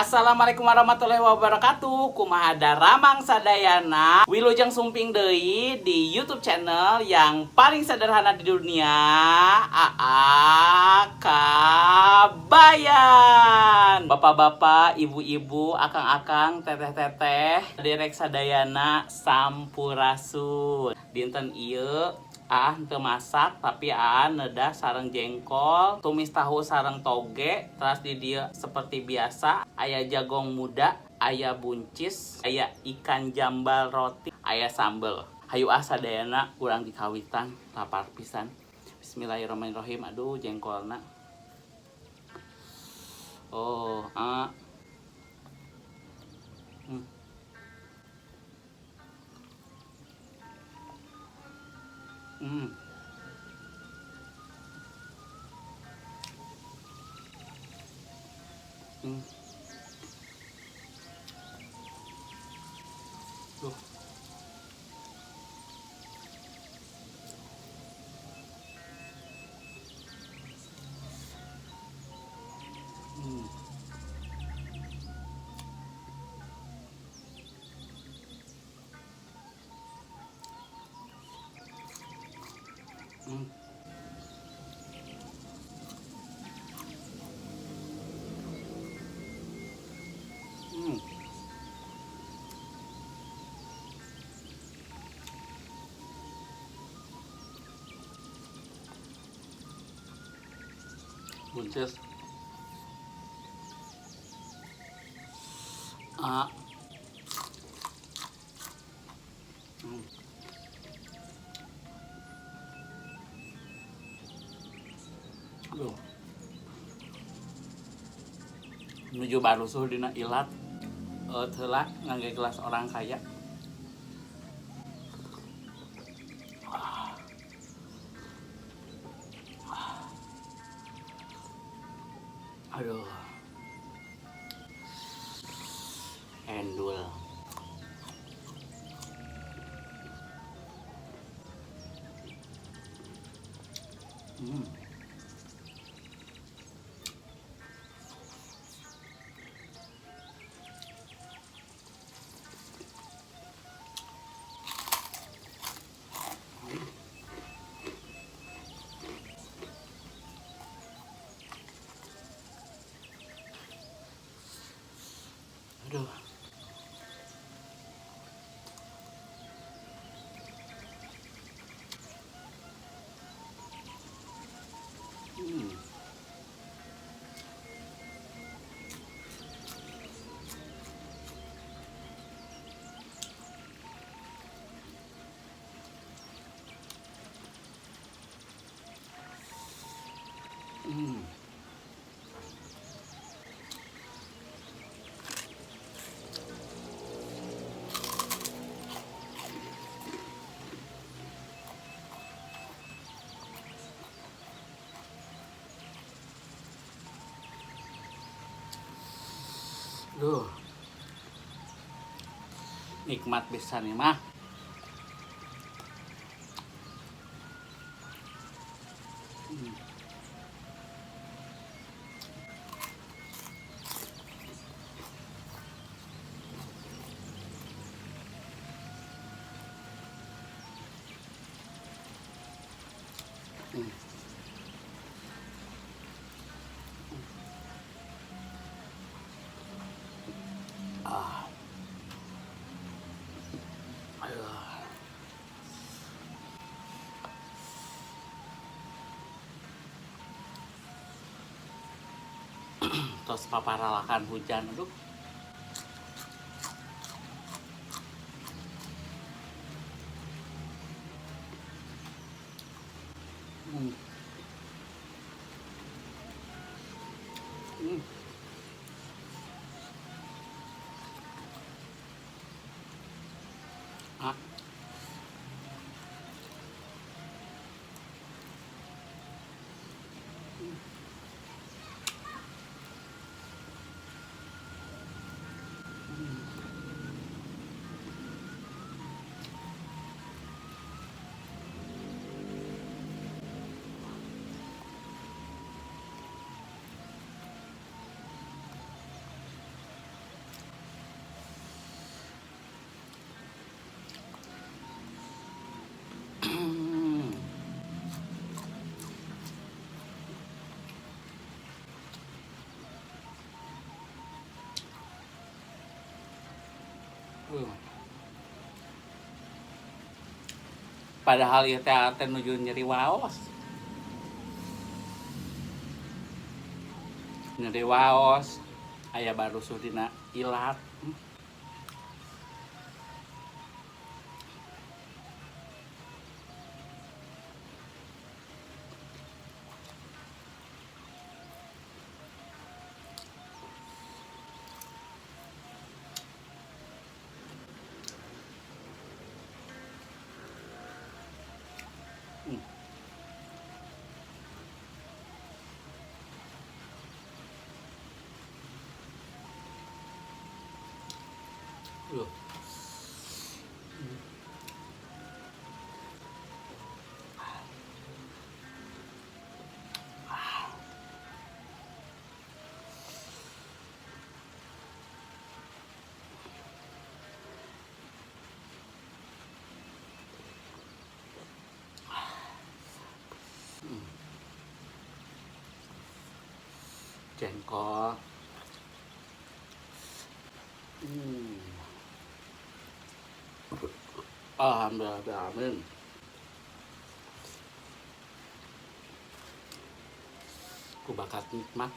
Assalamualaikum warahmatullahi wabarakatuh. Kumaha daramang sadayana. Wilujeng sumping deui di YouTube channel yang paling sederhana di dunia, AA Kabayan. Bapak-bapak, ibu-ibu, akang-akang, teteh-teteh, derek sadayana, sampurasun. Dinten ieu Aa henteu masak, tapi Aa nedah sareng jengkol, tumis tahu sareng toge, terus di dieu seperti biasa aya jagong muda, aya buncis, aya ikan jambal roti, aya sambel. Hayu ah sadayana urang dikawitan, lapar pisan. Bismillahirrahmanirrahim. Aduh, jengkolna. Oh, ah. Duh. Buncis. Ah. Aduh. Menuju barusuh dina ilat. Heula ngangge gelas orang kaya. Aduh. Endul. Aduh. Duh. Nikmat pisan ieu mah. Ah. Aduh. Tos paparalakan hujan, aduh. Ah. Padahal ieu teh teh nuju nyeri waos. Nyeri waos, aya barusuh dina ilat. Jengkol. Alhamdulillah, amin. Ku bakat nikmat.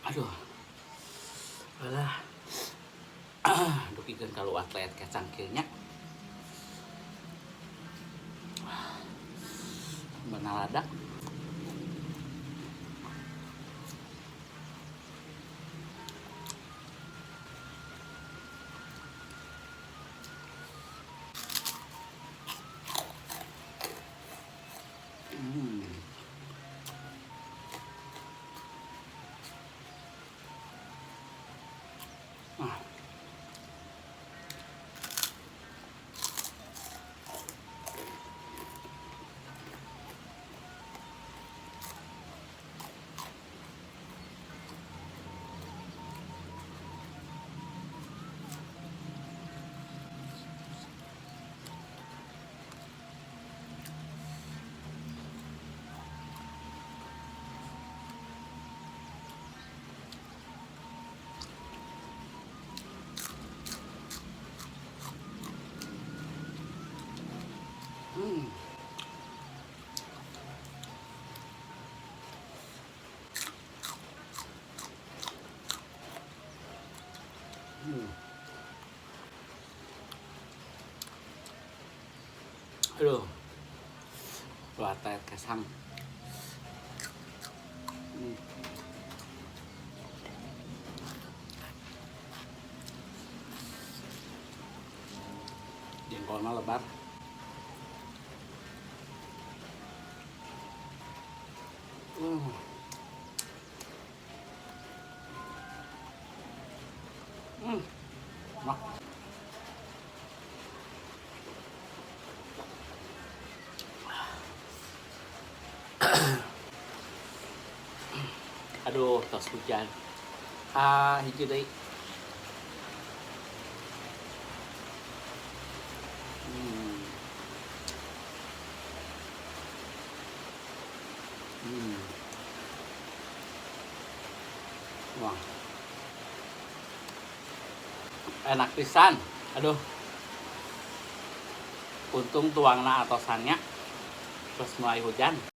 Aduh. Alah. Dugikeun ka luat leet kacang kieu nya. Benaladak. Aduh. Luat kesang. Jengkolna lebar. Nah. Aduh, tos hujan. Ah, hiji deui. Wah. Enak pisan. Aduh. Untung tuangna atosannya. Terus mulai hujan.